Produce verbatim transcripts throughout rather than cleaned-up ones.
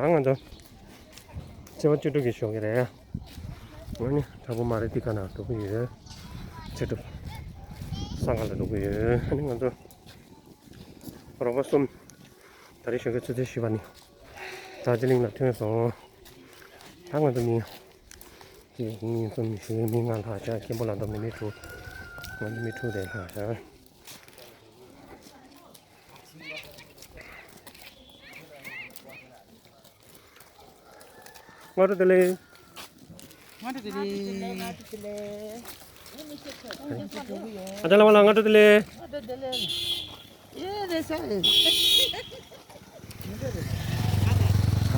ད་ང་ཚོ་ཚེས་པ་བཅུ་དྲུག་གི་ཞོགས་ཀས་རེད། ཨ་ནི་དྲག་པོ་མ་རེད། འདི་ག་ན་འགྲོ་གི་ཡོད། ཚེས་དྲུག་ས་ག་ལ་འགྲོ་གི་ཡོད། ཨ་ནི་ང་ཚོ་རོགས་པ་གསུམ། ད་རེས་ཞོགས་ཀས་ཆུ་ཚོད་བཞི་པ་ནས་རྫ་ཆུ་གླིང་ལ་ཐོན་སོང་། ད་ང་ཚོ་མི་གཅིག་གཉིས་གསུམ་བཞི། མི་ལྔ་ལྷག་ཤག་མཁན་པོ་ལ་འདོམས་ནས་མི་དྲུག་ང་ཚོ་མི་དྲུག་དེ་ལྷག་ཤག་སྔ་དྲོ་བདེ་ལེགས། སྔ་དྲོ་བདེ་ལེགས། སྔ་དྲོ་བདེ་ལེགས། ཨ་ཅག་ལགས་པ་ལགས། སྔ་དྲོ་བདེ་ལེགས། སྔ་དྲོ་བདེ་ལེགས། ཨེ་རེད་ས་རེད།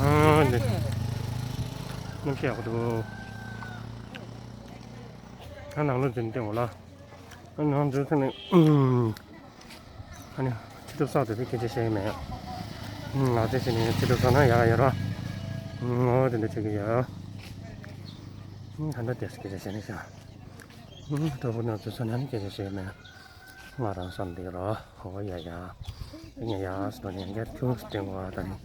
ཨ་ནི་གནམ་གཤིས་ཡག་པོ་འདུག་ད་ནང་ལོགས་འཛུལ་ནས་བལྟས་འོང་ལ། ཨ་ནང་འཛུལ་ཚར་ནས། ཨ་ནི་ཕྱི་དྲོ་གསར་དུ་དེ་སྐད་ཆ་བཤད་ཀྱི་མེད། ང་ཚོས་བྱས་ནས་ཕྱི་དྲོ་གསར་ན་ཡག་ཡོད་ར། ངོ་དེ་འདྲ་བྱེད་ཀྱི་ཡོད། ད་ལྟ་དེ་སྐད་ཆ་བཤད་ནས་བཞག་སྤྲོ་པོ་ནང་དུ་ས་ནས་སྐད་ཆ་བཤད་མེད། ང་རང་བསམ་འདུག་རོ། ཧོ་ཡ་ཡ། ཡ་ཡ་སོ་ནས་ཡར་ཁྱུང་སྟེང་བ་དང་།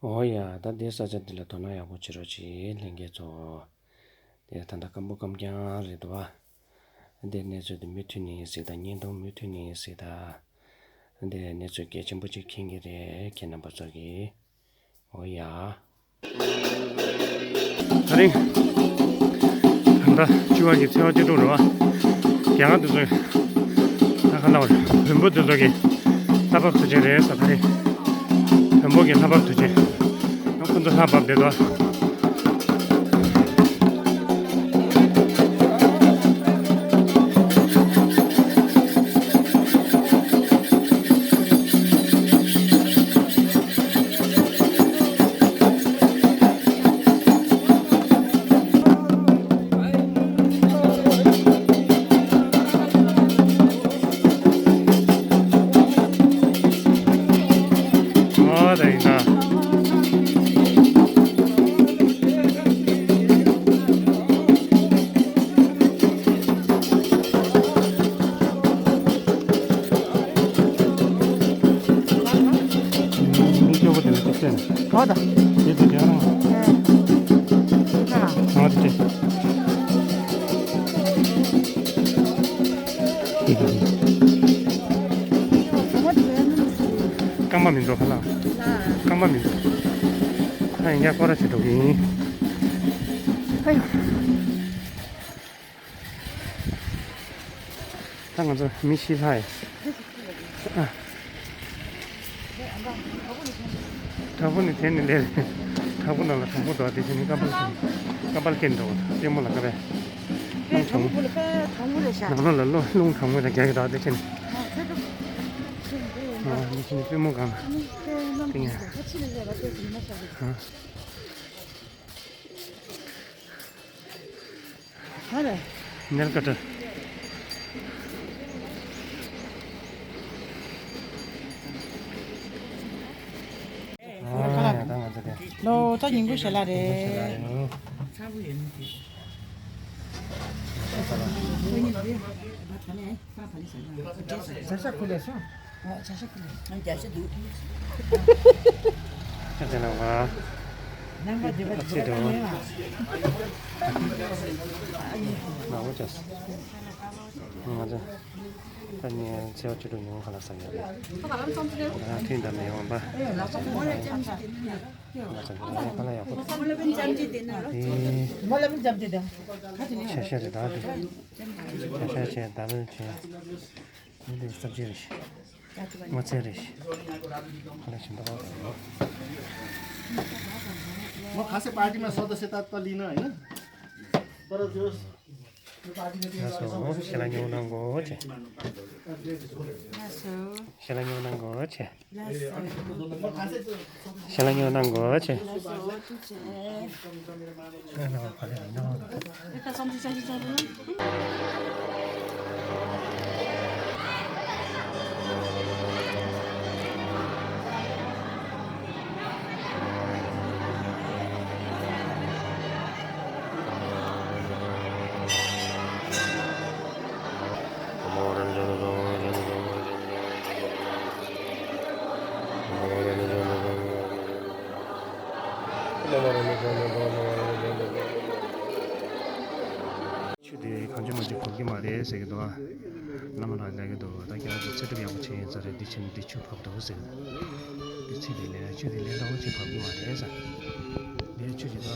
འོ་ཡ། ད་དེ་ས་ཆ་འདི་ལ་དོ་སྣང་ཡག་པོ་བྱེད་རོགས་གྱིས་ལྷན་རྒྱས་ཚོ། དེ་ད་ལྟ་སྐམ་པོ་སྐམ་རྐྱང་རེད་འདུག་བ། འདི་གནས་ཚུལ་འདི་མུ་མཐུད་ནས་གཟིགས་དང་། བརྙན་ཐུང་མུ་མཐུད་ནས་གཟིགས་དང་། འདི་གནས་ཚུལ་གལ་ཆེན་པོ་ཅིག་མཁྱེན་གྱི་རེད། ཁྱེད་རྣམ་པ་ཚོ་གིས། འོ་ཡ། ད་རིང་ད་ལྟ་བཅུ་པ་གི་ཚེས་པ་བཅུ་དྲུག་རེད་བ། རྒྱ་གར་དེ་ཚོ་ད་ག་ལ་བ་རེད། བོན་པོ་དེ་ཚོ་གི་ལྷ་བབས་དུས་ཆེན་རེད་ས། ད་རིང་བོན་པོ་གི་ལྷ་བབས་དུས་ཆེན། ཁོ་ཚོ་ལྷ་བབས་བསྡད་འདུག་རྐང་པ་མི་འགྲོ་ཁ་ལག་རྐང་པ་མི་འགྲོ། ཨ་ཡིན་ཡ། སྐོར་ར་བྱེད་འགྲོ་གི་ཡིན། ཨ་ཡོ། ད་ང་ཚོ་མི་བཞི་ལྷག་ཡོད། ཨ། དྲག་པོ་ནི་དེ་ནི་ལས་རེད། དྲག་པོ་ནང་ལ་དྲང་པོ་འདུག་དེ་བཞིན་ནི་ཀམ་པལ་ཀམ་པལ་སྐྱེས་འདུག་ལྟད་མོ་ལ་ཀ་བས། རླུང་དྲང་པོ། ནང་ལོགས་ལ་རླུང་རླུང་དྲང་པོ་ལ་རྒྱག་གི་འདུག་དེ་བཞིན། ཨ། དེ་བཞིན་པུས་མོ་སྒང་ལ། ཏིང་ཡ། ཨ། ནེལ་ཀ་ཊར། ཨ་ཡ། ད་ང་ཚོ་དེ། ལོ་ད་ཉིན་གུང་ཞལ་ལག་རེད། བྱ་ཤ་ཁུ་ལས་སོང་། ཨ། བྱ་ཤ་ཁུ་ལས། ཨ། བྱ་ཤ་འདུག་ཁྱེད་ཚོ་ལ་བ། ཨ་ཙི་འགྲོ། ནག་པོ་བྱས། ང་ཚོ་ད་ནི་ཚེས་པ་བཅུ་དྲུག་ཉིན་ཁ་ལག་ཟ་ཡོད་རེད། ང་ཐུན་དང་མི་འོང་པ། ང་ཚོ་ཁ་ལག་ཡག་པོ། ཨེ། བྱ་ཤ་རེད་ད། བྱ་ཤ་བྱས། ད་ལོ་བྱས། འདི་སབ་ཇི་རེད། སྔོ་ཚལ་རེད། ཁ་ལག་ཞིམ་པོ་རེད། वो खासे पार्टी में सदस्यता तो लिन होइन, तर त्यो ལགས་སོ། ཞལ་ལག་ཉོ་གནང་དགོས་ཆེ། ལགས་སོ། ཞལ་ལག་ཉོ་གནང་དགོས་ཆེ། ལགས་སོ། ཞལ་ལག་ཉོ་གནང་དགོས་ཆེ། ལགས་སོ། ཐུགས་རྗེ་ཆེ། ཨ་ལ་བ་ལེ་ནོ། ཨེ་ད་སོམ་ཅི་ཅ་ཅི་ཅ་རུ། ཆུ་དེ་གང་བྱུང་མང་བྱུང་བབས་ཀྱི་མ་རེད་ཟེར་གྱི་འདུག་ཨ། བླ་མ་ལགས་ལབ་ཀྱི་འདུག་ད་ཁྱེད་རང་ཚོ་ཚེ་སྒྲུབ་ཡག་པོ་བྱས་ཡིན་ས་རེད། འདི་ཕྱིན་འདི་ཆུ་བབས་འདུག་ཟེར། འདི་ཚེ་འདི་ལས་ཆུ་འདི་ལས་འདྲ་བོ་ཅིག་བབས་ཀྱི་མ་རེད་ཟེར། འདི་ཆུ་ཅིག་ད།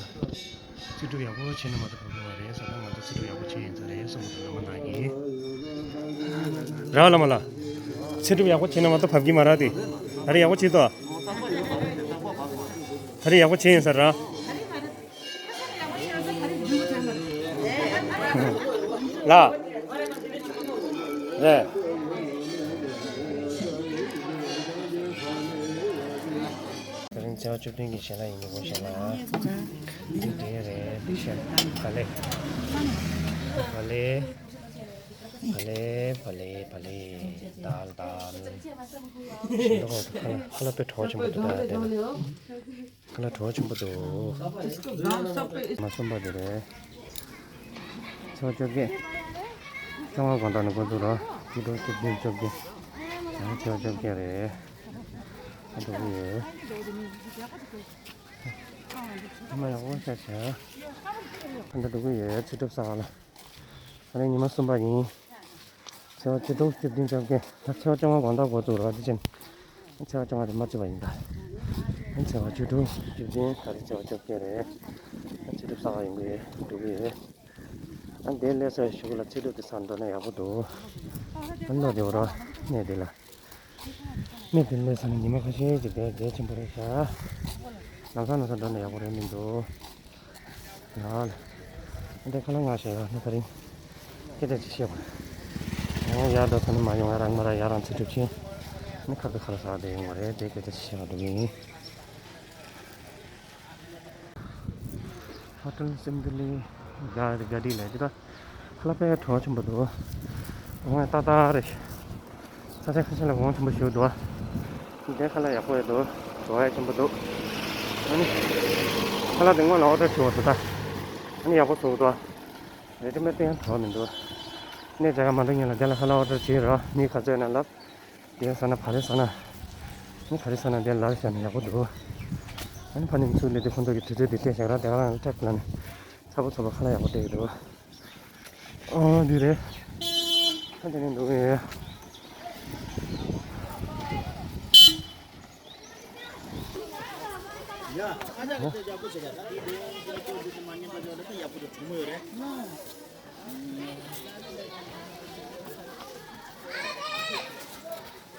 ཚེ་སྒྲུབ་ཡག་པོ་བྱས་ན་མ་གཏོགས་བབས་ཀྱི་མ་རེད་ཟེར། ད་ང་ཚོ་ཚེ་སྒྲུབ་ཡག་པོ་བྱས་ཡིན་ས་རེད་གསུངས་འདུག་བླ་མ་ལགས་ཀྱིས། ར་བླ་མ་ལགས། ཚེ་སྒྲུབ་ཡག་པོ་བྱས་ན་མ་གཏོགས་བབས་ཀྱི་མ་རེད་དེ། ད་རེས་ཡག་པོ་བྱས་ཏོ། ད་རེས་ཡག་པོ་བྱས་ཡིན་ས་རེད་ར། ལགས། རེད། དེ་རིང་ཚེས་པ་བཅུ་བདུན་གྱི་ཞལ་ལག་ཡིན་ནི་གོ་ཞལ་ལག་འདི་འདྲའི་རེད། འདི་ཞལ་ལག་ལེ། བ་ལེ། བ་ལེ་བ་ལེ་བ་ལེ། དཱལ་དཱལ། ཞལ་ལག་ཁ་ལག་ཁ་ལག་དཔེ་བྲོ་བ་ཆེན་པོ་འདུག་ད་དེ་ལ། ཁ་ལག་བྲོ་བ་ཆེན་པོ་འདུག་མ་གསུམ་པ་དེ་རེད། ཚེས་པ་བཅོ་བརྒྱད། བཅོ་ལྔ་དགོང་དག་ནས་འགོ་འཛུགས་རོགས། བཅུ་དྲུག་བཅུ་བདུན་བཅོ་བརྒྱད། ཨ་ནི་ཚེས་པ་བཅོ་བརྒྱད་རེད། ཨ་འགྲོ་གི་ཡོད། ཨ་མ་ཡག་པོ་ཤ་ཤ། ཨ་འདྲ་འགྲོ་གི་ཡོད། ཚེ་སྒྲུབ་གསར་པ་ལ། ད་རེས་ཉི་མ་གསུམ་པ་ཡིན། ཚེས་པ་བཅུ་དྲུག་བཅུ་བདུན་བཅོ་བརྒྱད། ད་ཚེས་པ་བཅོ་ལྔ་དགོང་དག་འགོ་བཙུགས་རོགས། དེ་བཞིན་ཚེས་པ་བཅོ་ལྔ་དེ་མ་བརྩིས་པ་ཡིན་ད། ཚེས་པ་བཅུ་དྲུག་བཅུ་བདུན། ད་རེས་ཚེས་པ་བཅོ་བརྒྱད་རེད། ཚེ་སྒྲུབ་གསར་པ་ཡོང་གི་ཡོད། འགྲོ་གི་ཡོད། ཨ་འདིར་སླེབས་ས་གཞུག་ལ་ཚེ་སྒྲུབ་དེ་ཚར་འགྲོ་ན་ཡག་པོ་འདུག་ཨ་ལོ་དེ་བོ་རོ་གནས་དེ་ལ། གནས་དེ་སླེབས་ས་ནས་ཉི་མ་ཁ་ཤས་ཀྱི་བསྡད་གལ་ཆེན་པོ་རེད་ཤག་ལམ་སང་ལམ་སང་འགྲོ་ན་ཡག་པོ་རེད་མི་འདུག་ཡ་ལ། འདི་ཁ་ལག་ང་ཞེས་ཡོད་ན་ད་རིང་། སྐད་ཆ་ཅིག་བཤད་པ། ཨོ་ཡར་འགྲོ་ས་ནས་མ་ཡོང་ང་རང་མ་ར་ཡར་རང་ཚེ་སྒྲུབ་ཆེན། ནི་ཁ་ཁ་ཁ་ལ་ཟག་བསྡད་ཡོང་བ་རེད་དེ་སྐད་ཆ་ཅིག་བཤད་པ་འགྲོ་གི་ཡིན། ཧོ་ཊེལ་སིན་དྷུ་ལི་ག་ག་ཌི་ལ་ཅི་ད། ཁ་ལག་དཔེ་བྲོ་བ་ཆེན་པོ་འདུག་འོང་ཡ་ཏག་ཏག་རེད། ས་ཆ་ཁ་ཤས་ལ་འོང་ཆེན་པོ་ཞིག་འདུག་ཨ། འདི་ཁ་ལག་ཡག་པོ་ཡོད་འདུག་བྲོ་བ་ཡ་ཆེན་པོ་འདུག་ཨ་ནི། ཁ་ལག་དེ་སྔོན་ལ་ཨོ་ཌར་བྱས་པ་འདུག་ད། ཨ་ནི་ཡག་པོ་བཟོ་འདུག་ཨ། རེ་ཌི་མེད་དེ་ཡང་བྲོ་བ་མི་འདུག་གནས་མཇལ་ཁ་མ་འགྲོ་སྔོན་ལ་དེ་ལ་ཁ་ལག་ཨོ་ཌར་བྱས་རོགས། མི་ག་ཚོད་ཡོད་ན་ལབ། དེ་ཟ་ན་བ་རེ་ཟ་ན། ནི་བ་རེ་ཟ་ན་དེ་ལར་བཞག་ན་ཡག་པོ་འདུག་ཨ་ནི་ཕ་ནི་མི་ཚུགས་ལས་དེ་ཁོང་ཚོ་གི་དུས་ཚོད་དེ་བལྟས་བཞག་ར་དེ་ག་རང་ལ་ཊེག་ལ་ནི། ཚ་པོ་ཚ་པོ་ཁ་ལག་ཡག་པོ་སྤྲད་ཀྱི་འདུག་ཨོ་འདི་རེད། ཨ་འདི་ནི་འདུག་ཨེ།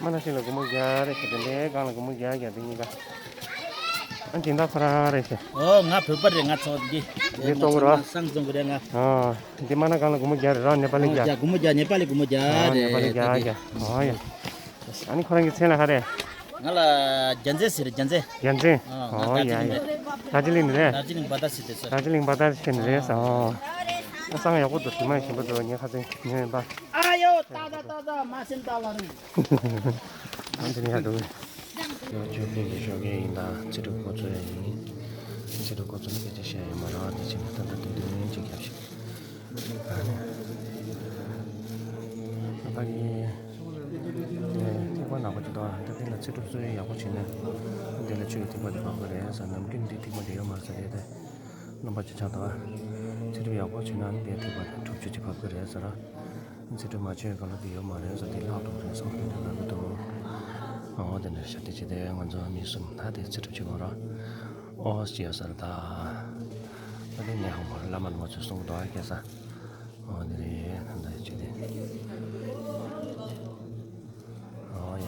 མ་ན་ཤིང་ལ་སྒོར་མོ་བརྒྱ་རེ་ཞེས་དེ་འདྲའི་སྒང་ལ་སྒོར་མོ་བརྒྱ་བརྒྱ་དེ་གཉིས་ཀ་ཨ་སྦྱིན་བདག་ཁོ་རང་རེད་ཤག་ཨོ་ང་བོད་པ་རེད། ང་ཚོ་འདི་འདི་གཏོང་གི་རེད། སང་རྫོང་གི་རེད་ང་། ཨ་འདི་མ་ན་སྒང་ལ་སྒོར་མོ་བརྒྱ་རེད་ར། ནེ་པ་ལི་ཨོ་བརྒྱ། བརྒྱ་སྒོར་མོ་བརྒྱ། ནེ་པ་ལི་སྒོར་མོ་བརྒྱ་ཨ་རེད། ནེ་པ་ལི་བརྒྱ་བརྒྱ། ཨོ་ཡ། ཨ་ནི་ཁོ་རང་གི་མཚན་ལ་ག་རེ། ང་ལ་རྒྱལ་མཚན་ཟེར་རེད། རྒྱལ་མཚན། རྒྱལ་མཚན། ཨོ་ང་ཨོ་ཡ་ཡ། རྡོ་རྗེ་གླིང་རེད། རྡོ་རྗེ་གླིང་བ་ད་སི་ཏེ་ཟེར། རྡོ་རྗེ་གླིང་བ་ད་སི་ཏེ་རེད་ཟེར། ཨོ། ཨ་སང་ཡག་པོ་འདུག་དྲི་མ་ཞིམ་པོ་འདུག་ངས་ཁ་སང་ཉོས་ཡིན་པ། ཨ་ཡོ་ཏ་ཏ་ཏ་ཏ་མ་སེམས་ཏ་ལ་རུང་། ཨ་འདི་ནས་ཡར་འགྲོ་གི། ལོ་བཅུ་བདུན་གྱི་ཞོགས་ཀས་ཡིན་ད། ཚེ་སྒྲུབ་འགོ་ཚུགས་ཡ་ཡིན། ཚེ་སྒྲུབ་འགོ་ཚུགས་ན་སྐད་ཆ་བཤད་ཡ་ཡོད་མ་རེད། དེ་ཕྱིན་ད་ལྟ་དུས་སྟོན་ཅིག་རྒྱབ་ཤིག་ཨ་ནི། ད་ལྟ་གི་དེ་ཐིགས་པ་ནག་པོ་ཅིག་འདུག་ཨ་ད་དེ་ལ་ཚེ་སྒྲུབ་གསོལ་ཡ་ཡག་པོ་བྱས་ན་འདི་ལ་ཆུ་ཡི་ཐིགས་པ་དེ་བབས་ཀྱི་རེད་ཟེར། ནམ་རྒྱུན་འདི་ཐིགས་པ་དེ་ཡོད་མ་རེད་ཟེར་དེ་དེ་རྣམ་པ་ཅིག་ཆགས་འདུག་ཨ་ཚེ་སྒྲུབ་ཡག་པོ་བྱས་ན་འདི་ཐིགས་པ་དྲུག་ཅུ་ཅིག་བབས་ཀྱི་རེད་ཟེར། ཚེ་སྒྲུབ་མ་བྱས་ག་ལ་དེ་ཡོད་མ་རེད་ཟེར། དེ་ལྷག་འགྲོ་གི་རེད་བསམ་གྱི་འདུག་ལབ་ཀྱི་འདུག་ཨོ་དེ་འདྲ་ཤ་སྟེ་ཅི་དེ་ང་ཚོ་མི་གསུམ་ད་དེ་ཚེ་སྒྲུབ་བྱེད་དགོས་ར། ཨོ་ཅི་ཡོད་ས་རེད་ད། ཨོ་དེ་ནས་ཧོ་མོ་བླ་མ་ནོར་ཚུལ་གསུང་གི་འདུག་ཨ་སྐལ་བཟང་། ཨོ་དེ་རེད་ད་ད་ཅི་དེ། ཨོ་ཡ།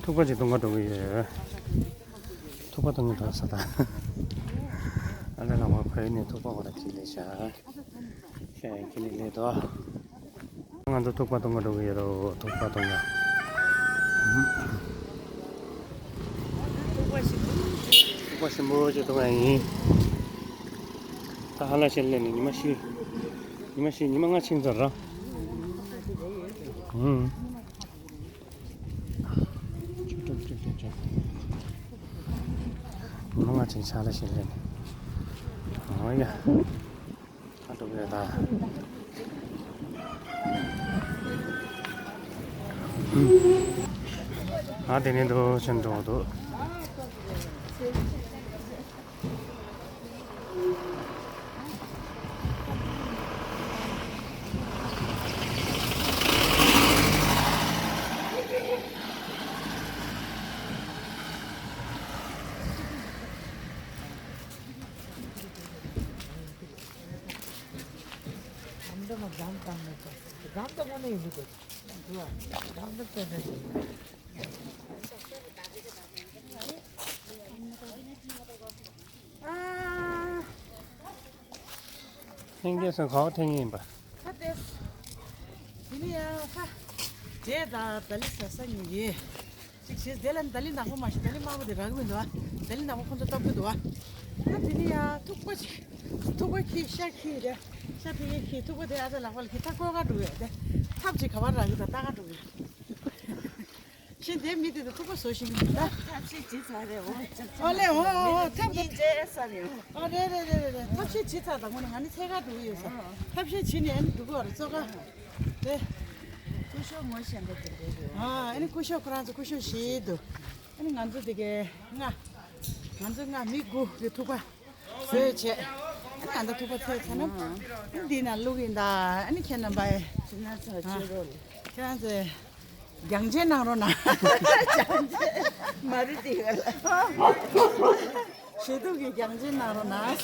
ཐུག་པ་ཅིག་གཏོང་ག་འགྲོ་གི་ཡོད། ཐུག་པ་གཏོང་གི་འགྲོ་ས་ད། ཨ་ལེ་ལགས་མ་ཁོས་ནི་ཐུག་པ་གོ་ལ་ཅིག་ལས་བྱ། ཤ་ཡང་ཁྱེད་ནི་ལས་དོ། ང་ཚོ་ཐུག་པ་གཏོང་ག་འགྲོ་གི་ཡོད་རོ། ཐུག་པ་གཏོང་ཡ། ཐུག་པ་ཞིམ་པོ་ཅིག་གཏོང་ཡ་ཡིན། ད་ཧ་ལ་ཤེད་ལས་ནི་ཉི་མ་ཤི། ཉི་མ་ཤི་ཉི་མ་ལྔ་ཕྱིན་ཚར་ར། ཧུམ། ཆུ་ཀྲོག་ཀྲིག་ཀྲིག་ཀྲིག། ཉི་མ་ལྔ་ཕྱིན་ཆ་ལ་ཤེད་ལས་ནི། ཨོ་ཡ། ཁ་འགྲོ་གི་རེད་ད། ཨ་དེ་ནས་འགྲོ་ཆེན་འགྲོ་འདུག། ལྷན་རྒྱས་ཚོ་ག་པར་འཐེན་གྱི་ཡིན་པ། ཁ་བལྟས། དེ་ནི་ཡང་ཁ། དེ་ད་ད་ལི་ཟ་ས་ཉོ་གི། ཅིག་བྱས་དེ་ལ་ནི་ད་ལི་ནག་པོ་མ་ཤེས། ད་ལི་དམར་པོ་དེ་རག་གི་མི་འདུག་ཨ། ད་ལི་ནག་པོ་ཁོ་ཚོ་སྟོབས་ཀྱི་འདུག་ཨ། ད་དེ་ནི་ཡང་ཐུག་པ་ཅིག། ཐུག་པ་ཁྱི་ཤ་ཁྱི་རེད། ཤ་ཕི་ཡེ་ཁྱི་ཐུག་པ་དེ་ཨ་ཅག་ལག་པ་ལ་ཁྱི་ད་བཀོལ་ག་འགྲོ་ཡོད་དེ། ཐབ་ཅིག་ག་པར་རག་གི་ད་ལྟ་ག་འགྲོ་གི། ཤིང་དེ་མི་དེ་དུ་ཐུག་པ་བཟོ་ཞིག་མི་འདུག་ད། ཐབས་ཤེས་བྱེད་ཚར་རེད་འོ། ཨོ་ལེ་འོ་འོ་འོ་ཐབས་ད། ཉིན་བྱས་བསམ་ཡོང་། ཨོ་རེད་རེད་རེད་རེད་རེད། ཐབས་ཤེས་བྱེད་ཚར་དང་པོ་ནས་ང་ནི་འཚོལ་ག་འགྲོ་གི་ཡོད་ས། ཐབས་ཤེས་བྱེད་ནས་ཨ་ནི་འགྲོ་གི་བར་ཙོག་ག་དེ། སྐུ་ཞབས་ངོ་ཤེས་པ་དེ་འདྲ་རེད། ཨ་ཨ་ནི་སྐུ་ཞབས་ཁོ་རང་ཚོ་སྐུ་ཞབས་ཞིག་འདུག། ཨ་ནི་ང་ཚོ་དེ་གའི་ལྔ། ང་ཚོ་ལྔ་མི་དགུ་གི་ཐུག་པ། བཟོས་བྱས། ཨ་ནི་ཨ་ད་ཐུག་པ་ཚོས་ཚ་ན། འདི་ན་བླུག་ཡིན་ད། ཨ་ནི་ཁྱེད་རྣམ་པ། ཁྱེད་རང་ཚོ་ཨ། ཆུ་རོ་ལ། ཁྱེད་རང་ཚོས་རྒྱང་ཆེན་གནང་རོགས་གནང་། རྒྱང་ཆེན། མ་རི་ཏི་ག་ལ། ཞེ་སྡུག་གི་རྒྱང་ཆེན་གནང་རོགས་གནང་།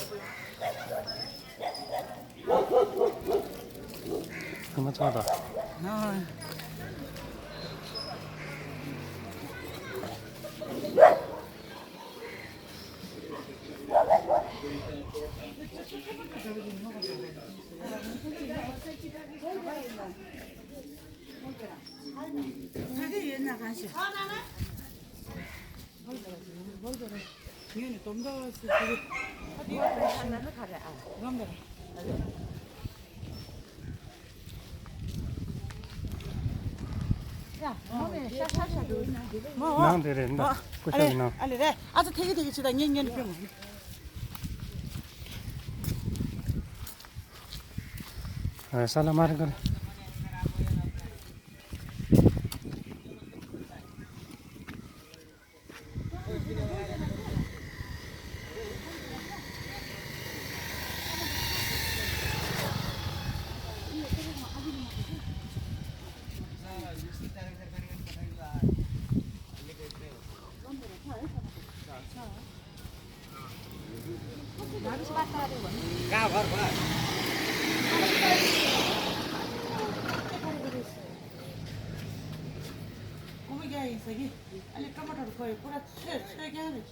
ཁྱི་མ་ཚོགས་དང་། ཨ། ནང་དེ་རེད་ད། སྐུ་ཞབས་ནང་། ཨ་ལེ་རེད། ཨ་ཙི་ཐད་ཀི་ཐད་ཀི་བྱེད་དང་ངས་ངས་ནི་ཕེབས་མ། ཨ་ས་ལ་མ་རེད་ག་རེད། ཀུ་མི་རྒྱག་ཡིན་ཟེར་གི། ཨ་ལེ་ཊོ་མ་ཊོ་རུ་ཁོ་ཡི་ཀུ་ར་ཚོས་ཚོས་རྐྱང་རེད།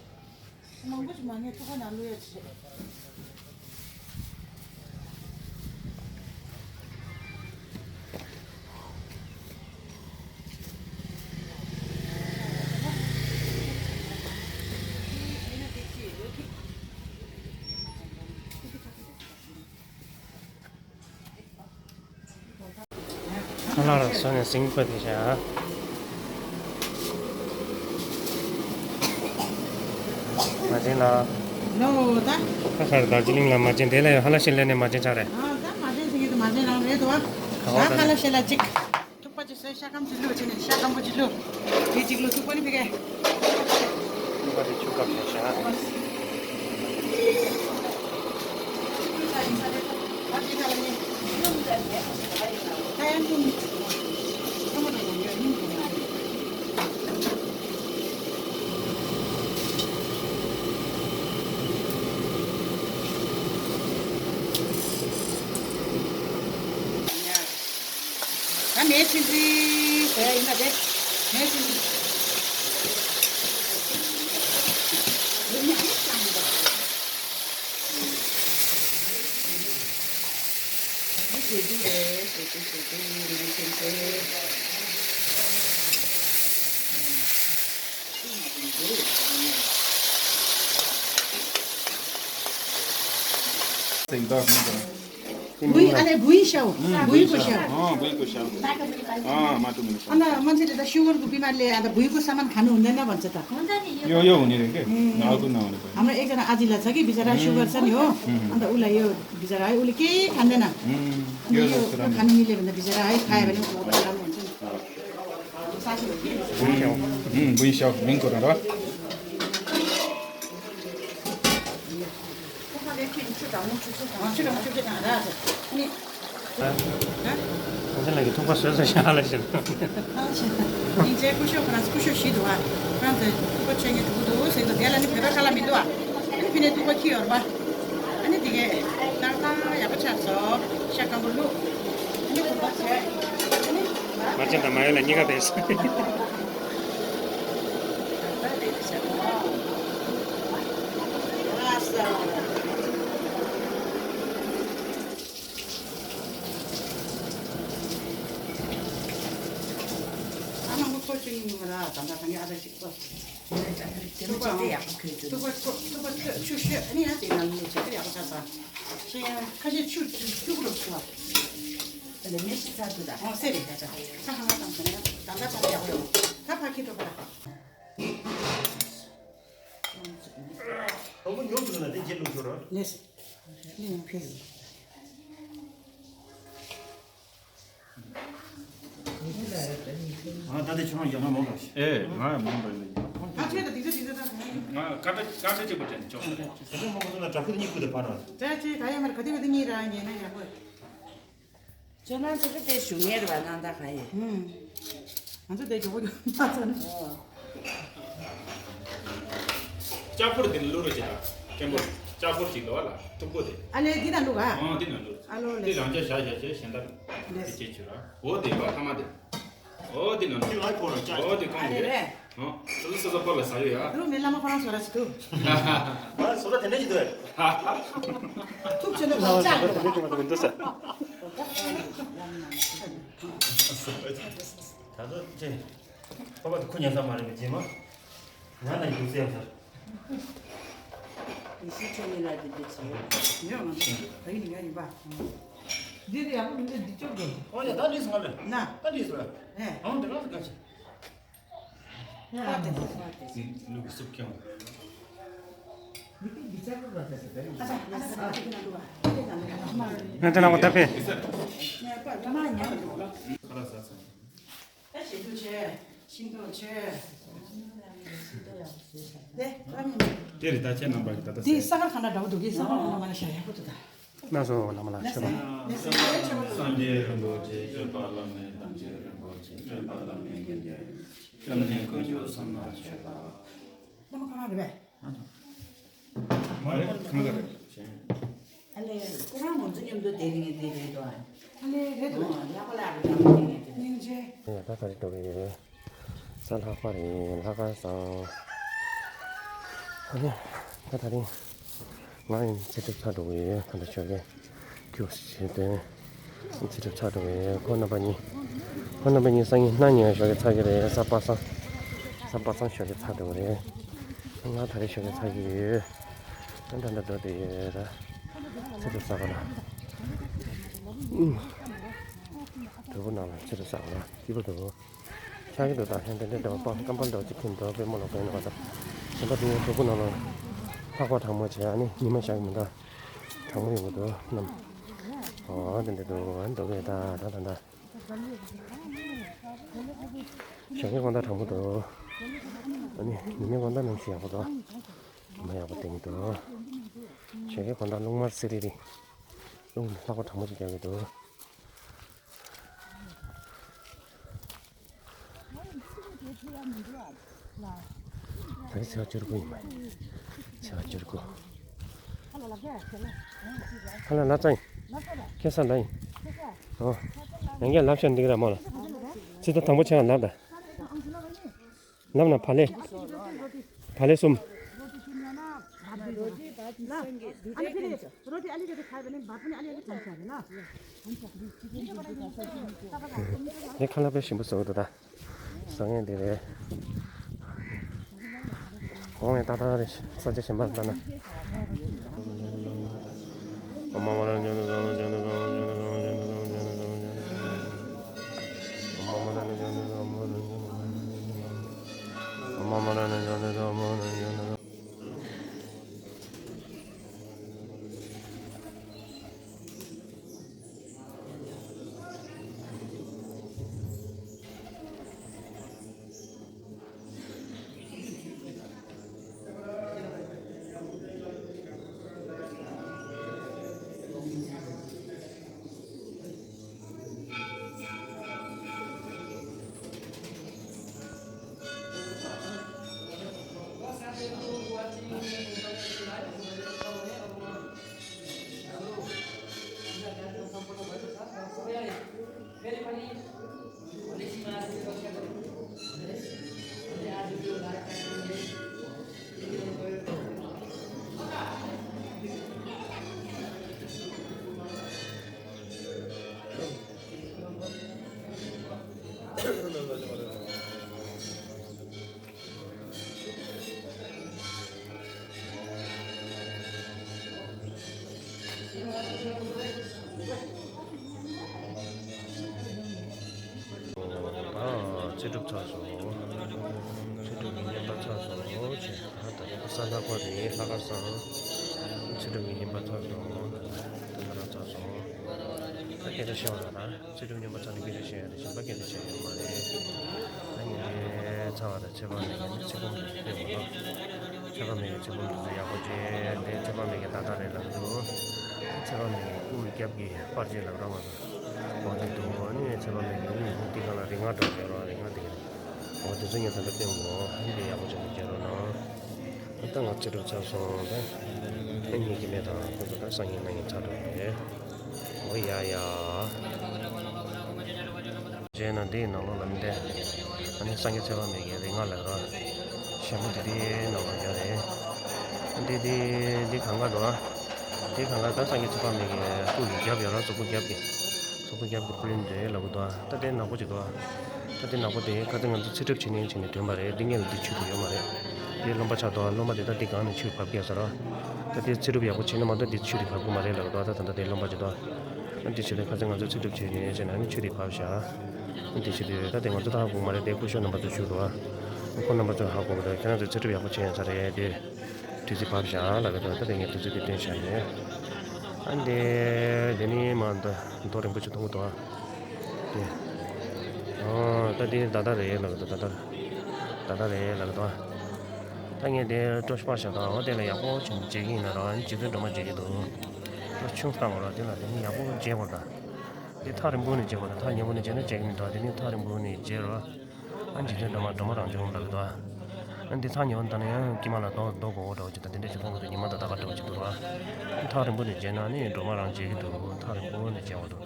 མང་པོ་ཞིག་མ་ངས་ཐུག་པ་ནང་བླུག་ཡ་བྱེད། ཁ་ལག་ར་སོ་ནས་ཟིང་པ་དེ་བྱ། མ་བྱན་ལ། ལོ་ད། ཁ་ཁར་དར་ཇི་ལིང་ལ་མ་བྱན་དེ་ལ་ཡོད་ཧ་ལ་ཤེ་ལེ་ནས་མ་བྱན་ཆགས་རེད། ཨ་ད་མ་བྱན་ཟིང་གི་དུ་མ་བྱན་རང་རེད་དོ། ཨ་ཁ་ལ་ཤེ་ལ་ཅིག། ཐུག་པ་ཅིག་བཟོས། ཤ་སྐམ་ཅིག་བླུགས་བྱས་ནས་ཤ་སྐམ་པོ་ཅིག་བླུགས། དེ་ཅིག་བླུགས། ཐུག་པ་ནི་ཕི་གེ། ཐུག་པ་དེ་ཆུ་སྐམ་བྱས་ཤ། ད་ཡང་ཐུག་མི། ད་མེ་ཆུང་ཆུང་བཟོ་ཡ་ཡིན་ན་དེ། མེ་ཆུང་ཆུང་། སེང་རྟགས་ཀུན་དང་། བུའི་ཨ་ལས་བུའི་ཤའོ། ཨུམ། བུའི་གོ་ཤའོ། ཨོ། བུའི་གོ་ཤའོ། ཨ་མ་ཏུ་མི་ཤ། ཨ་ན་མ་ཚེ་ད་ཤུ་གར་གུ་པི་མ་ལེ་ཨ་ད་བུའི་གོ་ས་མན་ཁ་ནུ་ནེ་ན་བན་ཚེ་ད། ཡོ་ཡོ་ནི་རེ་གེ། ཨུམ། ན་གུ་ན་ནི་པ། ཨ་མ་ཨེ་ཀ་ན་ཨ་ཇི་ལ་ཚ་གི་བི་ཅ་ར་ཤུ་གར་ས་ནི་ཡོ། ཨུམ། ཨ་ད་ཨུ་ལ་ཡོ་བི་ཅ་ར་ཨུ་ལ་ཀེ་ཁ་ནེ་ན། ཨུམ། ཡོ་ཡོ་ཁ་ནུ་ནི་ལེ་བན་ད་བི་ཅ་ར་ཁ་ཡ་བན་ནི་གོ་པ་ད་ལ་མོ་ཚེ། ཨུམ། བུའི་ཤའོ། མིང་གོ་ར་ར། ཁོང་ཚོ་ལ་གི་ཐུག་པ་བཟོས་བཟོས་ཤག་ལ་ཞེས། སྙིང་རྗེ་སྐུ་ཞབས་ཁོ་རང་སྐུ་ཞབས་ཞིག་འདུག་བ། ཁོ་རང་ཚོས་ཐུག་པ་ཆོས་ཉིད་འགྲོ་གི་འདུག་ཟེར་འདུག་དེ་ལ་ནི་བོད་པ་ཁ་ལ་མི་འདུག་བ། ཨ་ནི་ཕི་ནས་ཐུག་པ་ཁྱི་ཡོར་བ། ཨ་ནི་དེ་གས་ཏག་ཏག་ཡག་པོ་ཆགས་སོང་། ཤ་སྐམ་པོ་བླུགས། ཨ་ནི་གུར་པ་བྱས། ཨ་ནི་མ་བྱན་དང་མ་ཡོད་ལ་གཉིས་ཀ་བས། ལགས་སོ། ཨ་མ་མགོ་ཐོག་ཅིག་ཡིན་མ་ར་ད་ད་ད་ངས་ཨ་ད་ཅིག་ཐོག་ཐུག་པ་ཐུག་པ་ཐུག་ཆུ་ཤོད་ཨ་ནི་ཡང་དེ་ན་ལས་བྱེད་ཡག་པོ་ཆགས་སོང་། ཤེས་ཡ་ཁ་ཤས་ཆུ་ཆུ་ཆུ་ཀུ་རུ་ཆུ་བ། ད་ལས་མེ་ཤི་ཚ་དུ་ད། ཨོ་སེ་རེད་ད་ད། ད་ཧང་ང་དང་ད་ད་ད་ད་ཡག་པོ་ཡོད། ད་ཕ་ཁི་འགྲོ་པ་ད། ཨོ་ཉོ་ཐུབ་ན་དེ་རྗེས་ལུགས་ཤོར་ར། ལས། ལས་ཡང་ཕེ། ཨ་ད་དེ་ཁྱོད་རང་ཡང་ང་མང་པོ་ཞིག་ཨེ་ང་ཡང་མང་པོ་ཡིན། ད་ཁྱོད་ད་དེ་ཚོ་དེ་ཚོ་ད་ང་ང་ཀ་ཏ་ཀ་ཏ་གཅིག་པུ་དྲན་ཆོག་ད་དེ་མང་པོ་ཚོ་ན་དྲ་ཁུ་གཉིས་ཁུ་དེ་ཕར་ར། ད་ཅི་ད་ཡང་མར་ག་དེ་བ་དེ་གཉིས་ར་ཉེ་ན་ཡག་པོ། ཁྱོད་རང་ཚོ་གི་དེ་ཞུ་ངེར་བ་ནང་ད་ག་ཡེ། ཧུམ། ང་ཚོ་དེ་ཇོ་བོ་ཡོད་མ་ཚོ་ནི། ཨོ། ལྕགས་ཕོར་དེ་ལ་བླུག་རོགས་བྱེད་དང་། སྐྱེན་པོ། ལྕགས་ཕོར་ཅིག་ལོ་བ་ལ་མཐུག་པོ་དེ། ཨ་ལེ་འདི་ན་བླུག་ཨ། ཨོ་འདི་ན་བླུག་ཨ་ལོ་ལེ། དེ་རང་ཅག་བཞག་བཞག་བྱས་གཞན་དག་ལེ། དེ་བྱེད་བྱོས་ར། འོ་དེ་བ་ཐ་མ་དེ། འོ་དེ་ན་བླུག་ལ་ཁོ་རང་ཅག་འོ་དེ་ཨ་གང་ལེ་དེ། རེད། ཨོ། སོ་སོ་སོ་སོ་ཕོར་ལ་ཟ་ཡོད་ཡ། རུ་མི་བླ་མ་ཁོ་རང་བཟོ་ར་ཞིག་འདུག་ང་བཟོ་ལ་དེ་འདྲ་ཞིག་འདུག་ཨེ། ཐུག་ཆེ་ན་བཟོ་ལ་དེ་འདྲ་ཞིག་འདུག་ཟེར། ད་དུང་ཅེ། ཁོ་པ་དེ་ཁུ་ཉན་ས་མ་རེད་པས་རྗེས་མ། ང་ལ་ཡིན་ཟེར་ཟེར། ཡེ་ཤུ་ཆོས་ཉིད་ལ་དེ་འདྲ་བྱས། ཡོད་མ་རེད། ད་ཡིན་ང་ཡིན་པ། འདི་དེ་ཡག་པོ་མི་འདུག་འདི་ཅོག་འདུག་ཨོ་ཡ་ད་འདི་སོང་ལ། ན། ད་འདི་སོང་ལ། ཨེ། ཨང་དེ་ག་ས་ག་ཆེ། ལུག་གི་སུབ་ཀྱང་། ང་དེ་ལ་བ་ད་ཕེ། ཁ་ལག་ཟ་ཚར། ད་ཞེ་དུ་ཆེ། ཤིང་ཏོག་ཆེ། དེ་རེད་ད་ཁྱེད་རྣམ་པ་གི་ད་ལྟ་དེ་ས་ཁར་ག་འདྲ་འདྲ་བོ་འདུག་གི་ས་ཁར་ག་འདྲ་མ་ན་ཤ་ཡག་པོ་འདུག་ད། ལགས་སོ་བླ་མ་ལགས་ཤོད་པ། སངས་རྒྱས་རིན་པོ་ཆེ་སྐྱོབ་པ་བླ་མེད་དམ་ཆོས་རིན་པོ་ཆེ་སྐྱོབ་པ་བླ་མེད་དགེ་འདུན་སྐྱབས་གནས་དཀོན་མཆོག་གསུམ་ལ་མཆོད་པ། བླ་མ་ཁོ་རང་རེད་པས། མ་རེད་ཁང་ག་རེད། ཨ་ལེ་ཁོ་རང་ང་ཚོ་མཉམ་དུ་བསྡད་མཁན་དེ་རེད་དོ། ཨ་ལེ་རེད་དོ། ལྷག་པ་ལ་རེད་དོ། སྙིང་རྗེ། ཡ་ད་ག་རེ་འགྲོ་གི་ཡོད། གཟའ་ལྷག་པ་རེད། ལྷག་དཀར་བཟང་། ཨ་ནི་ད་ད་རིང་ང་ཡང་ཚེ་སྒྲུབ་ཚར་འགྲོ་གི་ཡོད། ད་ལྟ་ཞོགས་ཀས་ཁྱུག་ཙམ་བྱས་ཏེ་ཚེ་སྒྲུབ་ཚར་འགྲོ་གི་ཡོད། ཁོང་རྣམ་པ་གཉིས་ཁོང་རྣམ་པ་གཉིས་སང་ཉིན་གནངས་ཉིན་ཞོགས་ཀས་ཚར་གི་རེད། གཟའ་པ་སངས་གཟའ་པ་སངས་ཞོགས་ཀས་ཚར་འགྲོ་གི་རེད། ང་ད་རེས་ཞོགས་ཀས་ཚར་གི་ཡོད། ད་ད་ད་འགྲོ་བསྡད་ཡོད་ད། ཚེ་སྒྲུབ་ཚར་བ་ལ། ཨུམ། དོལ་པོ་ནང་ལ་ཚེ་སྒྲུབ་ཚར་བ་ལ་སྐྱིད་པོ་འདུག་ཆགས་ཀྱི་འདུག་ད་ཧན་ཏན་ཏན་འདྲ་བ་སྤང་སྐམ་པ་འདྲ་བ་ཅིག་ཁྱེར་འདུག་པད་མ་ལོག་པའི་ནང་ད། གཞན་པ་དེ་ཡང་གྲོགས་པོ་ནང་ལ་ལྷག་པ་གྲང་མོ་བྱས། ཨ་ནི་ཉི་མ་ཞག་མི་འདྲ་གྲང་མོ་ཡོང་གི་འདུག་རྣམས། ཨོ་དེ་འདྲ་འདུག་འདུག་གས་ད་ད་ད་ད། ཞོགས་ཀའི་དགོང་དག་གྲང་མོ་འདུག་ཨ་ནི་ཉི་མའི་དགོང་དག་ནང་བཞིན་ཡག་པོ་འདུག་མ་ཡག་པོ་བསྟན་གྱི་འདུག་ཞོགས་ཀའི་དགོང་དག་རླུང་དམར་སེ་རི་རི། རླུང་ལྷགས་པ་གྲང་མོ་ཅིག་རྒྱག་གི་འདུག་ད་རེས་ཚེས་པ་བཅུ་དགུ་ཡིན་པ་ཡིན། ཚེས་པ་བཅུ་དགུ། ཧ་ལ་ལ་ཙང་ཡིན། ཁེ་ས་ལ་ཡིན། ཨོ། ཡང་བསྐྱར་ལབ་ཤོར་འདི་གི་ར་མོ་ལ། ཚིག་ཐོ་དང་པོ་ཆགས་ལབ་དང་། ལབ་ན་བག་ལེབ། བག་ལེབ་གསུམ། དེ་ཁ་ལག་པས་ཞིམ་པོ་བཟོ་གི་འདུག་ད། བཟོ་མཁན་དེ་རེད། གོང་ནས་ཏག་ཏག་རེད། ས་ཆ་གཞན་པར་ལྟ་ན། ཨ། ཚེ་སྒྲུབ་ཚར་སོང་། ཚེ་སྒྲུབ་ཀྱི་བསྙེན་པ་ཚར་སོང་། ཆེ། ད་ལྟ་ས་ལྷག་པ་རེད། ལྷག་དཀར་སང་། ཚེ་སྒྲུབ་ཀྱི་བསྙེན་པ་ཚར་སོང་། ད་ལྟ་རང་ཚར་སོང་། ད་སྐད་ཆ་བཤད་པ་ལ་ད། ཚེ་སྒྲུབ་བསྙེན་པ་ཚར་ནས་སྐད་ཆ་བཤད་ཡ་རེད། གཞན་པ་སྐད་ཆ་བཤད་ཡ་ཡོད་མ་རེད། ད་ངས་ཚར་བ་དང་ཚེ་དཔག་མེད་ཀྱི་ཚེ་སྒོམ་དེ་ཕེབས་དགོས་ལ། ཚེ་དཔག་མེད་ཀྱི་ཚེ་སྒོམ་དེ་ཚོ་ཡག་པོ་བྱས། དེ་ཚེ་དཔག་མེད་ཀྱི་ད་ལྟ་རེད་ལབ་འདུག་ཚེ་དཔག་མེད་ཀྱི་དབུ་རྒྱབ་ཀྱི་པར་ཆས་ལབ་ར་མ་གཏོགས། འོ་དེ་འདུག་ཨ་ནི་ཚེ་དཔག་མེད་ཀྱི་དབུ་འདི་ག་ལ་རིག་སྔགས་འདྲ་བོ་ཡོད་ར། རིག་སྔགས་དེ་ག་རེད། འོ་དེ་ཚོ་ངས་ད་ལྟ་སྟོན་དགོས། འདི་ཡག་པོ་བྱས་ནས་མཇལ་རོགས་གནང་། ད་ལྟ་ང་ཚེ་སྒྲུབ་ཚར་སོང་། ད་ཕན་ཉིད་ཀྱི་མེ་དང་ཁོང་ཚོ་ད་སང་ཉིན་གནངས་ཉིན་ཚར་འགྲོ་གི་རེད། འོ་ཡ་ཡ། རྗེས་ན་འདིའི་ནང་ལོགས་ལ་འདི། ཨ་ནི་སངས་རྒྱས་ཚེ་དཔག་མེད་ཀྱི་རིག་སྔགས་ལབ་ར། ཞྭ་མོ་འདི་འདིའི་ནང་ལོགས་ཡོད་རེད། འདི་འདི་འདི་གང་ག་འདུག་ཨ། འདི་གང་ག་ད་སངས་རྒྱས་ཚེ་དཔག་མེད་ཀྱི་སྐུ་ཡི་རྒྱབ་ཡོད་ར། གཟུགས་པོ་རྒྱབ་ཀྱི། གཟུགས་པོ་རྒྱབ་ཀྱི་པི་རིན་རེད་ལབ་གི་འདུག་ཨ། ད་དེ་ནག་པོ་ཅིག་འདུག་ཨ། ད་དེ་ནག་པོ་དེ་ཁ་སང་ང་ཚོ་ཚེ་སྒྲུབ་བྱེད་ནས་བྱེད་ནས་དྲན་པ་རེད། འདི་སྔོན་ལ་འདི་ཆུ་དེ་ཡོད་མ་རེད། དེ་རློན་པ་ཆགས་འདུག་ཨ། རློན་པ་དེ་ད་འདི་སྒང་ནས་ཆུ་བབས་ཀྱི་ཡོད་ས་རེད། ད་དེ་ཚེ་སྒྲུབ་ཡག་པོ་བྱས་ན་མ་གཏོགས་འདི་ཆུ་དེ་བབས་ཀྱི་མ་རེད་ལབ་གི་འདུག་ཨ། ད་ད་ལྟ་དེ་རློན་པ་ཅིག་འདུག་ཨ། འདི་ཆུ་དེ་ཁ་སང་ང་ཚོ་ཚེ་སྒྲུབ་བྱེད་ནས་བྱེད་ནས་ཆུ་དེ་བབས་བཞག་འདི་བྱེད་དུས་ད་དེ་ང་ཚོ་ད་ཧ་གོ་མ་རེད། དེ་སྐུ་ཞབས་རྣམ་པ་ཚོ་ཞུ་རོགས་ཨ། ཁོང་རྣམ་པ་ཚོ་ཧ་གོ་གི་རེད། ཁྱེད་རང་ཚོ་ཚེ་སྒྲུབ་ཡག་པོ་བྱས་ཡོད་ས་རེད་དེ། དུས་ཚོད་བབས་བཞག་ལབ་ཀྱི་འདུག་ད་དེ་ངས་དུས་ཚོད་དེ་བསྟན་བཞག་ཡོད། ཨ་འདི་དེ་ནི་མ་ད་རྡོ་རིང་པོ་ཅིག་མཐོང་གི་འདུག་ཨ། དེ། ཨོ་ད་དེ་ད་ལྟ་རེད་ལབ་ཀྱི་འདུག་ད་ལྟ། ད་ལྟ་རེད་ལབ་ཀྱི་འདུག་ཨ། ད་ངས་དེ་ཀྲོ་ཤ་པ་ཤ་དང་འོ་དེ་ལ་ཡག་པོ་བྱུང་བྱེད་ཀྱི་ཡིན་ན་རང་རྗེ་བཙུན་སྒྲོལ་མ་བྱེད་ཀྱི་འདུག་ཀྲོ་ཆུང་བཏང་དགོས་ར། དེ་ལ་དེ་ནི་ཡག་པོ་བྱེད་དགོས་ད། དེ་ཐག་རིང་པོ་ནས་བྱེད་དགོས་ད། ཐག་ཉེ་པོ་ནས་བྱེད་ན་བྱེད་ཀྱི་མི་འདུག་དེ་ནི་ཐག་རིང་པོ་ནས་བྱེད་རོགས། ཨ་འཇིག་རྟེན་སྒྲོལ་མ་སྒྲོལ་མ་རང་བྱུང་ལབ་ཀྱི་འདུག་ཨ་འདི་ཐག་ཉེ་བོ་ལྟ་ན་ཡང་དཀྱིལ་མ་ལ་རྡོ་རྡོ་གོ་གོ་འདྲ་བོ་ཅིག་དང་དེ་འདྲ་ཞིག་མཐོང་གི་འདུག་ཉི་མ་དང་ད་ག་འདྲ་བོ་ཅིག་འདུག་ར། ཐག་རིང་པོ་ནས་མཇལ་ན་ནི་སྒྲོལ་མ་རང་མཇལ་གྱི་འདུག་ཐག་རིང་པོ་ནས་མཇལ་བ་འདུག་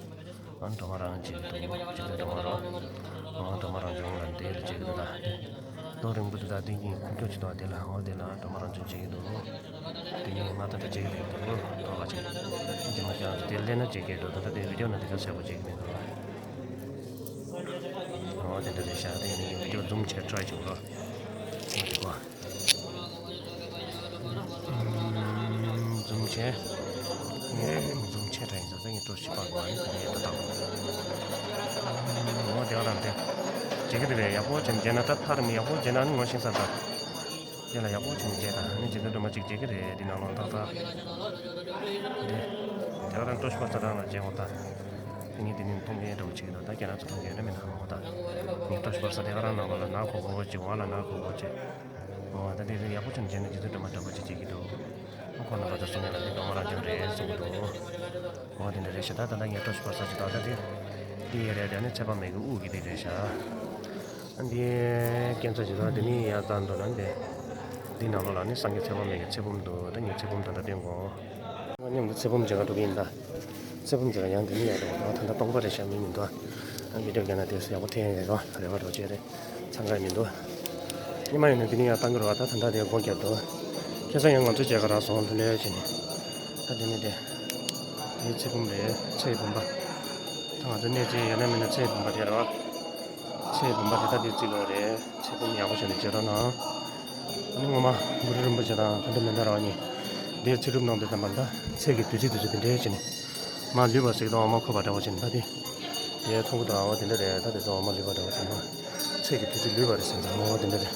ཨ་སྒྲོལ་མ་རང་མཇལ་གྱི་འདུག་འཇིག་རྟེན་སྒྲོལ་མ་རོ། ཨ་སྒྲོལ་མ་རང་བྱུང་ལ་འདི་ལ་མཇལ་གྱི་འདུག་ད་རྡོ་རིང་པོ་འདི་དག་འདི་གཉིས་ཁུག་ཀྱོག་ཅིག་འདུག་དེ་ལ་འོ་དེ་ལ་སྒྲོལ་མ་རང་བྱུང་མཇལ་གྱི་འདུག་དེ་ནས་ང་ད་ལྟ་བྱེད་ཀྱི་རེད་འདུག་ཐོག་ཁ་ཅིག་དེ་མ་ཀྱང་དེ་སླེབས་ན་བྱེད་ཀྱི་འདུག་ད་ལྟ་དེ་བི་ཌིའོ་ནང་དེ་ག་གསལ་པོ་བྱེད་ཀྱི་མི་འདུག་ཨོ་དེ་འདྲ་རེད་ཤག་དེ་ནས་ངས་བི་ཌིའོ་ཛུམ་བྱས་ཊི་རའེ་བྱེད་དགོས། ཨོ་དེ་གོ་ཛུམ་བྱས། ཛུམ་བྱས་ཊི་རའེ་ཡིན་ཟེར་ད་ངས་ཀྲོ་ཤ་པ་གོ་ཨ་ནི་ག་ནས་ད་དང་། ཨོ་དེ་ག་རང་དེ་བྱེད་ཀྱི་རེད་པས། ཡག་པོ་བྱས་ནས་བྱས་ན་ད་ཐག་རིང་མོ་ཡག་པོ་བྱས་ན་ནི་ངོ་ཤེས་ས་ད། དེ་ལ་ཡག་པོ་བྱུང་བྱས་དང་ནི་འཇིག་རྟེན་སྒྲོལ་མ་གཅིག་བྱེད་ཀྱི་རེད། འདི་ནང་ལོགས་ཏག་ཏག་འདི། དེ་ག་རང་ཀྲོ་ཤ་པ་ས་རང་ལ་བྱེད་འོ་ད། དེ་ངས་འདི་ནས་མཐོང་མཁན་འདྲ་བོ་བྱེད་ཀྱི་འདུག་ད་ཁྱེད་རང་ཚོ་མཐོང་མཁན་ཡོད་ན་མེད་ན་ཧ་མ་གོ་ད། ངས་ཀྲོ་ཤ་པ་ས་དེ་ག་རང་ནང་ལོགས་ལ་ནག་ཁོག་ཁོག་ཅིག་འོག་ལ་ནག་ཁོག་ཁོག་ཅིག་འོ་ད་དེ་དེ་ཡག་པོ་བྱུང་བྱས་ན་འཇིག་རྟེན་སྒྲོལ་མ་འདྲ་པོ་ཅིག་བྱེད་ཀྱི་འདུག་ཁོང་རྣམ་པ་ཚོ་གསུང་མཁན་ལ་འདི་སྒྲོལ་མ་རང་བྱུང་རེད་གསུང་གི་འདུག་འོ་དེ་འདྲ་རེད་ཤག་ད་ད་ལྟ་ངས་ཀྲོ་ཤ་པ་ས་ཅིག་ད་ལྟ་དེ། འདི་ཡ་རེད་དེ་ནི་ཚེ་དཔག་མེད་ཀྱི་དབུ་གི་དེ་རེད་ཤག་འདི་སྐས་འཛེག་ཅིག་དང་དེ་ནི་ཡར་བལྟས་འདུག་ན་འདི། འདི་ནང་ལོགས་ལ་ནི་སངས་རྒྱས་ཚེ་དཔག་མེད་ཀྱི་ཚེ་བུམ་འདུག་ད་ངས་ཚེ་བུམ་ད་ལྟ་སྟོན་གོ་ང་མཉམ་དུ་ཚེ་བུམ་མཇལ་ག་འགྲོ་གི་ཡིན་ད། ཚེ་བུམ་འདི་ལ་ཡང་འདི་ནི་ཡག་འདུག་ད་ལྟ་སྟོང་པ་རེད་ཤག་མི་མི་འདུག་ཨ་བི་ཌིའོ་རྒྱག་ན་དེ་ཡག་པོ་ཐོན་ཡོད་རེད་པ། རེད་པ་རོ་ཅེ་རེད། འཚང་ཁ་མི་འདུག་ཉི་མ་ཡིན་ན་འདི་ནི་ཡང་བཏང་གི་རེད་པ། ད་ད་ལྟ་དེ་སྒོ་བརྒྱབ་འདུག་ཁ་སང་ཡང་ང་ཚོ་མཇལ་ཁ་རག་སོང་། ལྷོད་ལྷོད་བྱས་ནས། ད་འདི་ནི་དེ། དེའི་ཚེ་བུམ་རེད། ཚེ་ཡི་བུམ་པ། ད་ང་ཚོ་གནས་ཆེན་ཡོད་ན་མེད་ན་ཚེ་ཡི་བུམ་པ་དེ་རེད་པ། ཚེ་ཡི་བུམ་པ་དེ་ད་དེ་བརྩིགས་ཡོད་རེད། ཚེ་བུམ་ཡག་པོ་བྱས་ནས་མཇལ་རོགས་གནང་། ཨ་ནི་སྔོན་མ་གུ་རུ་རིན་པོ་ཆེ་དང་དོན་གྲུབ་མན་དཱ་ར་བ་གཉིས་འདིར་ཚེ་སྒྲུབ་གནང་དུས་ཙམ་པ་ལ། ད་ཚེས་ཀྱི་དུས་ཚིགས་དེ་ཚོ་དེ་འདྲའི་བྱས་ནས་མར་ལུས་པ་ཟེར་གྱི་འདུག་འོ་མ་འཁོར་བ་འདྲ་བོ་བྱས་ནས། ད་དེ་དེ་མཐོང་གི་འདུག་འོ་དེ་འདྲ་རེད། ད་དེ་ཚོ་འོ་མ་ལུས་པ་འདྲ་བོ་བྱས་ནས་ཚེས་ཀྱི་དུས་ཚིགས་ལུས་པ་རེད་ཟེར་འདུག་འོ་དེ་འདྲ་རེད།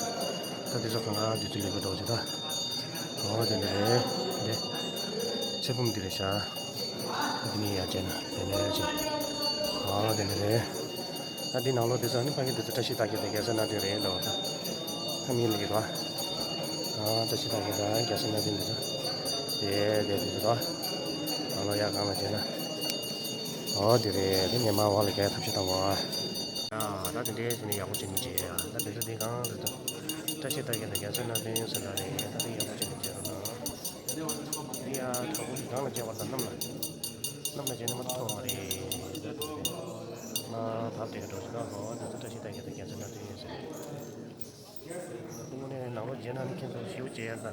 ད་དེ་ཚོ་གང་ག་དུས་ཚིགས་ལུས་པ་འདྲ་བོ་བྱས། ད་འོ་དེ་འདྲ་རེད། དེ་ཚེ་བུམ་འདི་རེད་ཤག་འདི་ནི་ཡར་བྱས་ན་དེ་ནས་ཡར་བྱས། ཨ་དེ་འདྲ་རེད། ད་འདི་ནང་ལོགས་དེ་ཚོ་ནི་ཕ་གི་དེ་ཚོ་བཀྲ་ཤིས་རྟགས་བརྒྱད་དང་རྒྱལ་སྲས་སྣ་བདུན་རེད་ལབ་པ། ད་ཕ་མིའི་ལུགས་ཀྱི་རེད་པ། ཨ་བཀྲ་ཤིས་རྟགས་བརྒྱད་དང་རྒྱལ་སྲས་སྣ་བདུན་དེ་ཚོ། དེ་དེ་དེ་ཚོ་རེད་པ། ནང་ལོགས་ཡར་སྒང་ལ་བྱས་ན། ཨོ་དེ་རེད། དེ་ངས་མར་འོག་ལ་རྒྱག་ཐབས་ཤེས་བཏང་གོ། ཨ་ད་དེ་འདྲའི་བྱས་ནས་ཡག་པོ་བྱས་ནས་མཇལ་ཡ། ད་དེ་ཚོ་དེ་གང་རེད་དོ། བཀྲ་ཤིས་རྟགས་བརྒྱད་དང་རྒྱལ་སྲས་སྣ་བདུན་ཟེར་ན་རེད། ད་དེ་ཡག་པོ་བྱས་ནས་མཇལ་རོགས་གནང་། འདི་ཡང་དྲག་པོ་གི་སྒང་ལ་བྱས་པ་དང་གནམ་ལ། གནམ་ལ་བྱས་ན་མ་མཐོང་བ་རེད། ད་དེ་ཚོ་མར་བབས་བསྡད་ཀྱི་འདུག་ཟེར་ན། ཨོ་དེ་ཚོ་བཀྲ་ཤིས་རྟགས་བརྒྱད་དང་རྒྱལ་སྲས་སྣ་བདུན་ཡིན་ཟེར། དངོས་གནས་ནང་ལོགས་མཇལ་ན་ནི་ཁྱེད་ཚོ་ཞེ་པོ་མཇལ་ཡ་ས།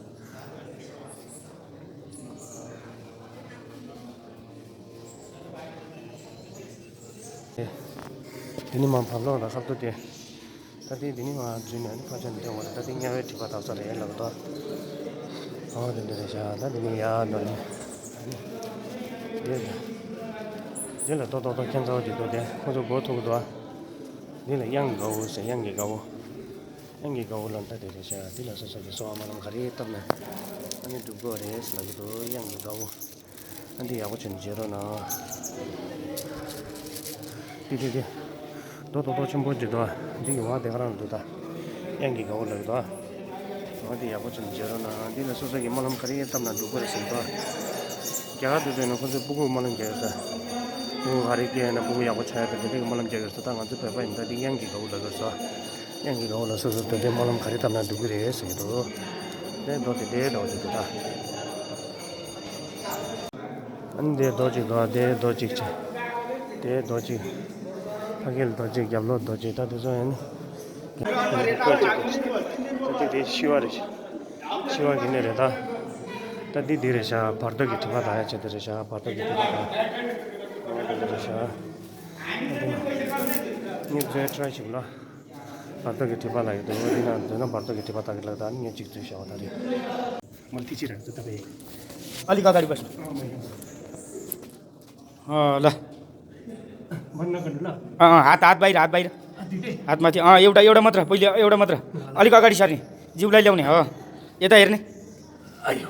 དེ་ནི་མར་བབས་ལོག་ལ་ཁ་ཐུག་དེ། ད་ལྟའི་འདི་ནི་མར་འཛུལ་ནས་ནི་ཕར་ཕྱོགས་ནས་བསྡད་ཡོད་རེད། ད་ལྟའི་དམྱལ་བའི་ཁྲི་པ་དག་ས་རེད་ལབ་འདུག་ཨོ་དེ་འདྲ་རེད་ཤག་ད་འདི་ནི་ཡར་འགྲོ་ནས། འདི་འདི་ལ་ཏོག་ཏོག་ཏོག་ཁྱེད་ཚོ་ཅིག་འདུག་དེ་ཁོ་ཚོ་སྒོ་ཐུག་གི་འདུག་འདི་ལ་གཡང་གི་དགའ་བོ་ཟེར། གཡང་གི་དགའ་བོ། གཡང་གི་དགའ་བོ་ལ་ད་དེ་རེད་ཤག་འདི་ལ་སོ་སོ་གི་གསོལ་བ་སྨོན་ལམ་ག་རེ་བཏབ་ན་ཨ་ནི་འགྲུབ་དགོས་རེད་ཟེར་ལབ་ཀྱི་འདུག་གཡང་གི་དགའ་བོ། ཨ་འདི་ཡག་པོ་བྱས་ནས་མཇལ་རོགས་གནང་། འདི་འདི་འདི། རྡོ་རྡོག་རྡོག་ཆེན་པོ་འདི་འདུག་འདི་ཡི་འོག་དེ་ག་རང་འདུག་ད་གཡང་གི་དགའ་བོ་ལབ་ཀྱི་འདུག་འོ་འདི་ཡག་པོ་བྱས་ནས་མཇལ་རོགས་གནང་། འདི་ལ་སོ་སོ་གི་སྨོན་ལམ་ག་རེ་བཏབ་ན་འགྲུབ་ཀྱི་རེད་ཟེར་འདུག་རྒྱ་གར་དུ་ཕེབས་ན་ཁོ་ཚོས་སྤུ་གུ་སྨོན་ལམ་རྒྱག་ཡོད་ས། སྤུ་གུ་ག་རེ་སྐྱེས་ན་སྤུ་གུ་ཡག་པོ་ཆགས་ཡ་དང་དེ་འདྲ་གི་སྨོན་ལམ་རྒྱག་ཡོད་ས། ད་ང་ཚོ་བོད་པ་ཡིན་ད་འདི་གཡང་གི་དགའ་བོ་ལབ་ཀྱི་ཡོད་ས། གཡང་གི་དགའ་བོ་ལ་སོ་སོ་དེ་འདྲའི་སྨོན་ལམ་ག་རེ་བཏབ་ན་འགྲུབ་ཀྱི་རེད་ཟེར་གྱི་འདུག་དེ་རྡོ་དེ་འདྲའི་འདྲ་བོ་ཅིག་འདུག་ད། ཨ་ནི་དེ་རྡོ་ཅིག་འདུག་དེ་རྡོ་ཅིག་ཅིག་དེ་རྡོ་ཅིག་ཕ་གི་ལ་རྡོ་ཅིག་རྒྱབ་ལོགས་རྡོ་ཅིག་ད་དེ་ཚོ་ཡང་ནི། ད་དེ་དེ་ཤི་བ་རེད། ཤི་བ་གི་གནས་རེད་ད། ད་འདི་འདི་རེད་ཤག་བར་དོ་གི་ཁྲི་པ་དག་ཡ་ཆེད་དུ་རེད་ཤག་བར་དོ་གི་ཁྲི་པ་དག་ཨ་དེ་འདི་རེད་ཤག་ངས་བཟོས་ཁྲ་ཞིག་ལ། བར་དོ་གི་ཁྲི་པ་ལ་ཡོད་དོ། འདི་ན་འདོད་ན་བར་དོ་གི་ཁྲི་པ་དག་གི་ལག་ད་ནི་ངས་གཅིག་བཟོས་ཤག་བ་ད་རེད། མོལ་ཏི་ཅི་ར་ཛུ་ཏ་བེ། ཨ་ལི་ཀ་ཀ་རི་པ་ཤ། अँ, ल। भन्न गर्नु ल। अँ, अँ, हात, हात बाहिर, हात बाहिर। अँ, दुइटै। हात माथि, अँ, एउटा, एउटा मात्र, पहिले एउटा मात्र। ल, ल। अलिक अगाडि सार्ने। जिउलाई ल्याउने, हो। यता हेर्ने। आयो।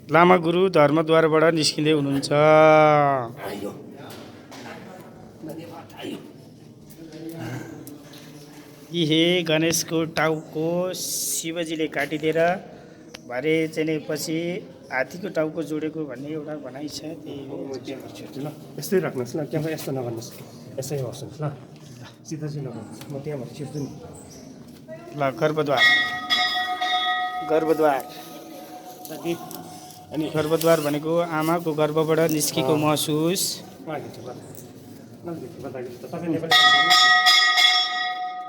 लामा गुरु धर्मद्वारबाट निस्किँदै हुनुहुन्छ। आयो। धन्यवाद, आयो। यी हे गणेशको टाउको शिवजीले काटिदिएर भरे चाहिँ नि पछि हात्तीको टाउको जोडेको भन्ने एउटा भनाइ छ, त्यही हो। म त्यहाँबाट छिर्छु ल, यस्तै राख्नुहोस् ल, त्यहाँ यस्तो नगर्नुहोस्, यसै बस्नुहोस् ल, सिधा चाहिँ नगर्नुहोस्, म त्यहाँबाट छिर्छु नि। ल, गर्भद्वार, गर्भद्वार। अनि गर्भद्वार भनेको आमाको गर्भबाट निस्किएको अँ। महसुस। उहाँले के भन्नु? उहाँले के भन्नु? तपाईँ नेपाली,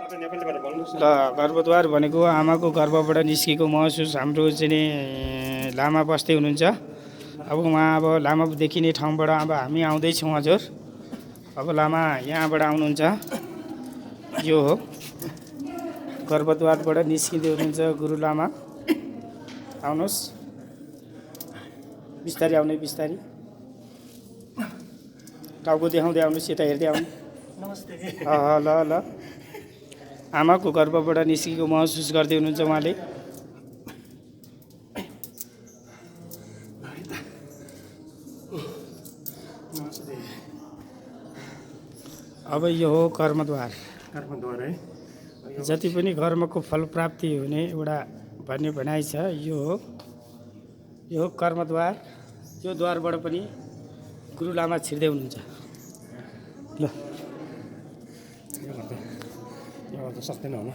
तपाईँ नेपालीबाट भन्नुहोस् न। ल, गर्भद्वार भनेको आमाको गर्भबाट निस्किएको महसुस। हाम्रो चाहिँ नि लामा बस्दै हुनुहुन्छ। अब उहाँ अब लामा देखिने ठाउँबाट अब हामी आउँदैछौँ हजुर। अब लामा यहाँबाट आउनुहुन्छ। यो हो गर्भद्वारबाट निस्किँदै हुनुहुन्छ गुरु लामा। आउनुहोस्। बिस्तारी आउने, बिस्तारी। टाउको देखाउँदै आउनुहोस्, यता हेर्दै आउनु। नमस्ते। अह, ल, ल। आमाको गर्भबाट निस्केको महसुस गर्दै हुनुहुन्छ उहाँले। नमस्ते। अब यो हो कर्मद्वार। कर्मद्वार है। जति पनि कर्मको फल प्राप्ति हुने एउटा भन्ने भनाइ छ, यो हो। यो हो कर्मद्वार। यो द्वारबाट पनि गुरु लामा छिर्दै हुनुहुन्छ। ल। यो गर्दा, यो गर्दा सक्दैन होला।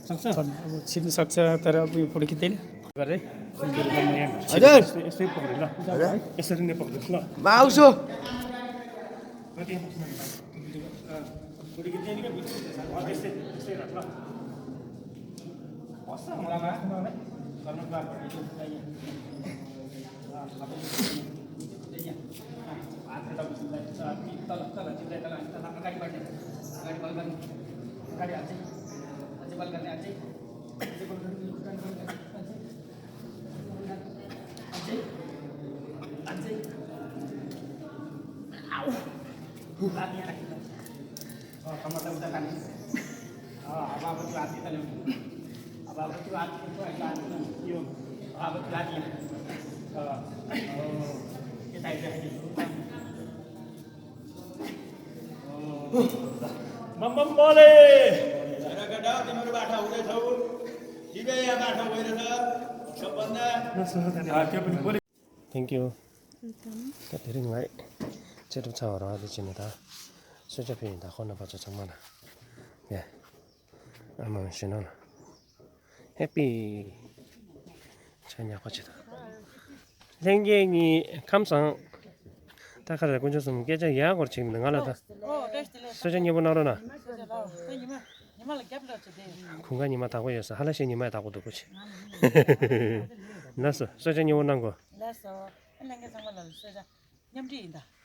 Sasa, sini saksa tara puri kita ni. Kare. Ada. Este este pokre la. Este ne pokre la. Mau so. Puri kita ni kan. Este este la. Wasa mula na. Karena Mama mole. Thank you. ད་དེ་རིང་ང་ཅེ་གྲུབ་ཚ་བ་ར་དེ་བྱས་ནས་ད་གསོལ་ཇ་ཕུལ་ཡིན། ད་ཁོང་རྣམ་པ་ཚོ་ཚང་མ་ལ་ཡ། ཨ་མ་ཞེ་ནང་ལ་ཧེ་པི། ཆ་ཉག་པ་ཆེ་ད། ལྷན་རྒྱས་གཉིས་ཁམས་བཟང་། ད་ཁ་ར་དཀོན་མཆོག་གསུམ་སྐད་ཆ་ཡག་སྐོར་བྱེད་མི་འདུག་ང་ལ་ད། གསོལ་ཇ་མཉེས་པོ་གནང་རོགས་གནང་། གུང་དཀར་ཉི་མ་དག་པོ་ཡོད་ས། ཧ་ལ་ཤེ་ཉི་མ་ཡང་དག་པོ་འདུག་གོ་ཆེ། ལགས་སོ། གསོལ་ཇ་མཉེས་པོ་གནང་གོ། ལགས་སོ། ལྷན་རྒྱས་ཚང་མ་ལ་གསོལ་ཇ་མཉམ་འབྲེལ་ཡིན་ད།